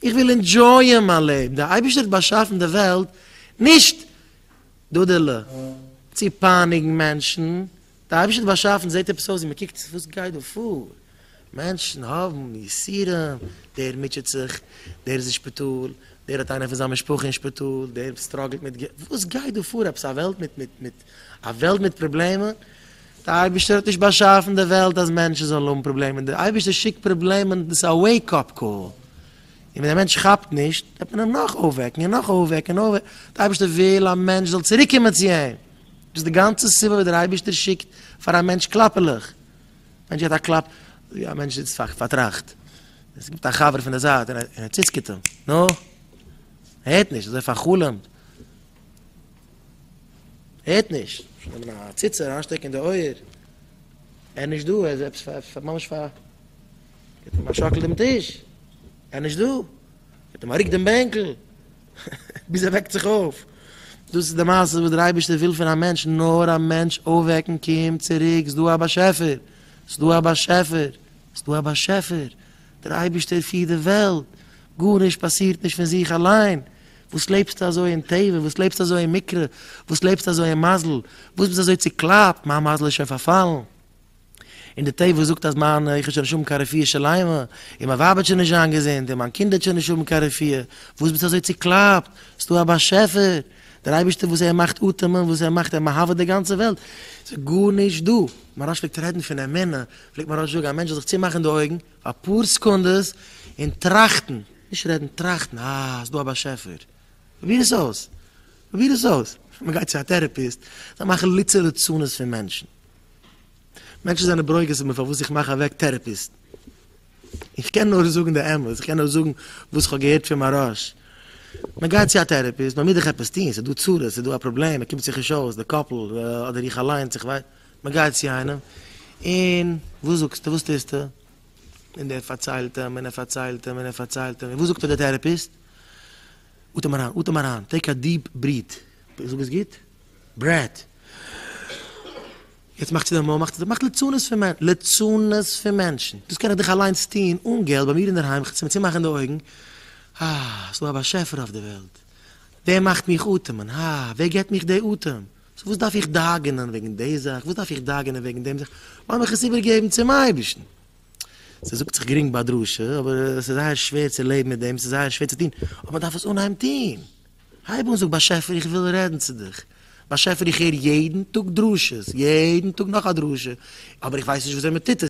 איך וויל enjoy ען מיין לעבן, דער אייבערשטער האט באשאפן די וועלט נישט דוד'עלע צו פייניגן מענטשן, דער אייבערשטער האט באשאפן, זעט עפעס אויס ווי מען קוקט וואס גייט דא פאר, מענטשן האבן יסורים, דער מוטשעט זיך, דער איז אין שפיטאל, דער האט איינער פון זיין משפחה אין שפיטאל, דער struggle ט מיט געלט, וואס גייט דא פאר, עפעס א וועלט מיט מיט מיט א וועלט מיט פראבלעמען, דער אייבערשטער האט נישט באשאפן די וועלט אז מענטשן זאלן האבן פראבלעמען, דער אייבערשטער שיקט פראבלעמען, דאס איז א wake up call, און ווען דער מענטש כאפט נישט, וועט מען אים נאך אויפוועקן און נאך אויפוועקן און אויפוועקן, דער אייבערשטער וויל א מענטש זאל צוריק קומען צו אים, דאס איז די גאנצע סיבה וואס דער אייבערשטער שיקט פאר א מענטש קלאפעלעך, מענטש געט א קלאפ, א מענטש זיצט פארטראכט, עס קומט א חבר פון די זייט און ער ציצקעט אים, נו? ער הערט נישט, אזוי פאר'חלומ'ט. הערט נישט, נעמען א ציצה אריינשטעקן אין די אויער, ער איז נישט דא, ער איז עפעס ממש פאר, גיט אים א שאקל דעם טיש, ער איז נישט דא, גיט אים א רוק דעם בענקל, ביז ער וועקט זיך אויף, דאס איז די מעשה וואס דער אייבערשטער וויל פון א מענטש, נאר א מענטש אויפוועקן, קום צוריק, ס'דא א באשעפער, ס'דא א באשעפער, ס'דא א באשעפער, דער אייבערשטער פירט די וועלט, גארנישט פאסירט נישט פון זיך אליין, וואס לעבסטו אזוי אין טבע? וואס לעבסטו אזוי אין מקרה? וואס לעבסטו אזוי אין מזל? וואס ביסטו אזוי צוקלאפט? מיין מזל איז שוין פארפאלן. און די טבע זאגט אז מיין איך וועל שוין נישט האבן קיין רפואה שלימה, און מיין ווייב וועט שוין נישט זיין געזונט, און מיין קינד וועט שוין נישט האבן קיין רפואה. וואס ביסטו אזוי צוקלאפט? ס'דא א באשעפער, דער אייבערשטער וואס ער מאכט אטעמען, וואס ער מאכט ער מהווה די גאנצע וועלט. ס'איז גארנישט דא. מוהרא"ש פלעגט רעדן פון אמונה, פלעגט מוהרא"ש זאגן, א מענטש זאל זיך צומאכן די אויגן אפאר סעקונדעס און טראכטן, נישט רעדן, טראכטן, אה, ס'דא א באשעפער. פרוביר עס אויס. פרוביר עס אויס. מען גייט צו א therapist, זיי מאכן ליצי ליצנות פון מענטשן. מענטשן זענען ברוגז אויף מיר פארוואס איך מאך אוועק therapist. איך קען נאר זאגן די אמת, איך קען נאר זאגן וואס איך האב געהערט פון מוהרא"ש. מען גייט צו א therapist, מען מוז דאך עפעס טון, ס'איז דא צרות, ס'איז דא א פראבלעם, מען קומט זיך נישט אויס, די couple, אדער איך אליינס, איך ווייס, מען גייט צו איינעם, און וואס זאגסטו, וואס טוסטו? און דער פארציילט אים, און ער פארציילט אים, און ער פארציילט אים, און וואס זאגט דער therapist? אטעם אריין, אטעם אריין, take a deep breath, איך זאג עס גוט? breath. יעצט מאך צו די מויל, מאך צו די, מאך ליצנות פון מענטשן, ליצנות פון מענטשן, דאס קען איך דאך אליינס טון אן געלט ביי מיר אינדערהיים, איך צו צומאכן די אויגן, אה, ס'דא א באשעפער אויף די וועלט, ווער מאכט מיך אטעמען, אה, ווער געבט מיך די אטעם, so וואס דארף איך דאגה'נען וועגן די זאך, וואס דארף איך דאגה'נען וועגן דעם זאך, לאמיך עס איבערגעבן צום אייבערשטן. ס'זאגט זיך גרינג ביי דרשה, אבער ס'איז זייער שווער צו לעבן מיט דעם, ס'איז זייער שווער צו טון, אבער מ'דארף עס אנהייבן טון. הייב אן זאג, באשעפער איך וויל רעדן צו דיך, באשעפער איך הער יעדן טאג דרשות, יעדן טאג נאך א דרשה, אבער איך ווייס נישט וויאזוי מ'טוט עס.